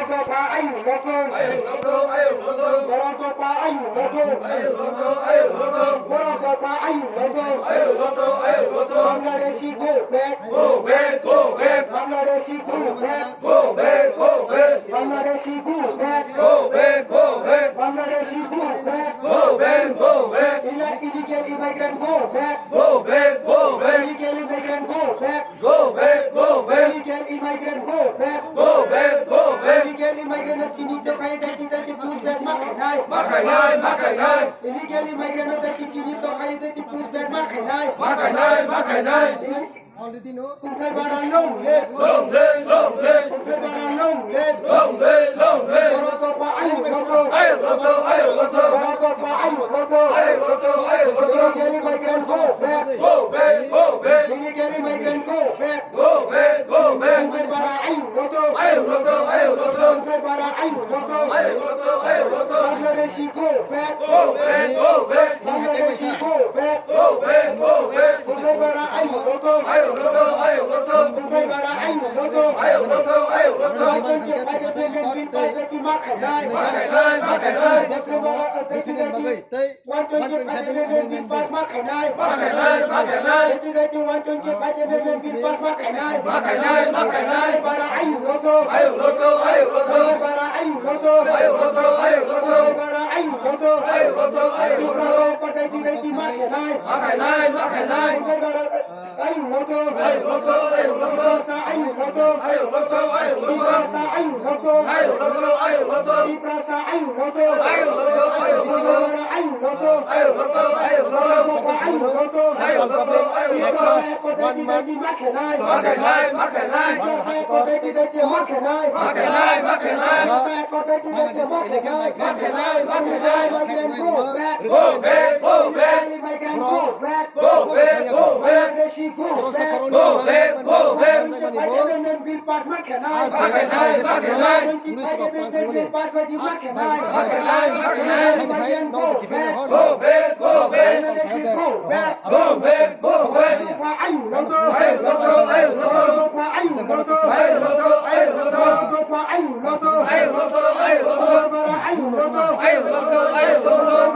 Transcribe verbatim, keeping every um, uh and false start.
Dopha ayung lothong. Borok dopha ayung lothong. Borok dopha ayung lothong. Bangladeshi go back. Go back, go back. Bangladeshi go back. Go back, go back. Bangladeshi go back. Go back, go back. Bangladeshi go back. Go back, go back. Illegal immigrant go back. Go back, go back. Illegal immigrant go back. Go back, go back. Illegal immigrant go back. Go back, go back. Illegal immigrant no chini to khai dati dati push back ma khainai. Ma khainai, ma khainai. Illegal immigrant no dati chini to khai dati push back ma khainai. Ma khainai, ma khainai. Already no. Kunthai bara long live. Long live, long live. Kunthai bara long live. Long live, long live. Borok dopha ayung lothong. Ayung lothong, ayung lothong. Borok dopha ayung lothong. Ayung lothong, ayung lothong. Illegal immigrant go back. Go back, go back. Illegal immigrant go back. Go back, go back. Kunthai bara ayung lothong. Ayung lothong, ayung lothong. Kunthai bara ayung lothong. Ayung lothong, ayung lothong. Bangladeshi go back. Go back, go back. Bangladeshi go back. Go back, go back. Kunthai bara ayung lothong. Ayung lothong, ayung lothong. Kunthai bara ayung lothong. Ayung lothong, ayung lothong. One twenty-five amendment bill pass dati ma khainai. Ma khainai, ma khainai. Kunthai bara, uh, thirty-thirty. One twenty-five amendment bill pass ma khainai. Ma khainai, ma khainai. Thirty-thirty, one twenty-five amendment bill pass ma khainai. Ma khainai, ma khainai. Bara ayung lothong. Ayung lothong, ayung lothong. Bara ayung lothong. Ayung lothong, ayung lothong. Bara ayung lothong. Ayung lothong, ayung lothong. Tipra Motha Party dati ma khainai. Ma khainai, ma khainai. Bara ayung lothong. Ayung lothong, ayung lothong. Tiprasa ayung lothong. Ayung lothong, ayung lothong. Tiprasa ayung lothong. Ayung lothong, ayung lothong. Tiprasa ayung lothong. Ayung lothong, ayung lothong. Bara ayung lothong. Ayung lothong, ayung lothong. Dopha ayung lothong. Ayung lothong, ayung lothong. Tipra Motha Party dati ma khainai. Ma khainai, ma khainai. Tipra Motha Party dati ma khainai. Ma khainai, ma khainai. Tipra Motha Party dati ma khainai. Ma khainai, ma khainai. Migrant go back. Go back, go back. Migrant go back. Go back, go back. Bangladeshi go back. Go back, go back. Amendment bill pass ma khainai. Ma khainai, ma khainai. Twenty-five amendment bill pass ma khainai. Ma khainai, ma khainai. Migrant go back. Go back, go back. Bangladeshi go back. Go back, go back. Dopha ayung lothong. Ayung lothong.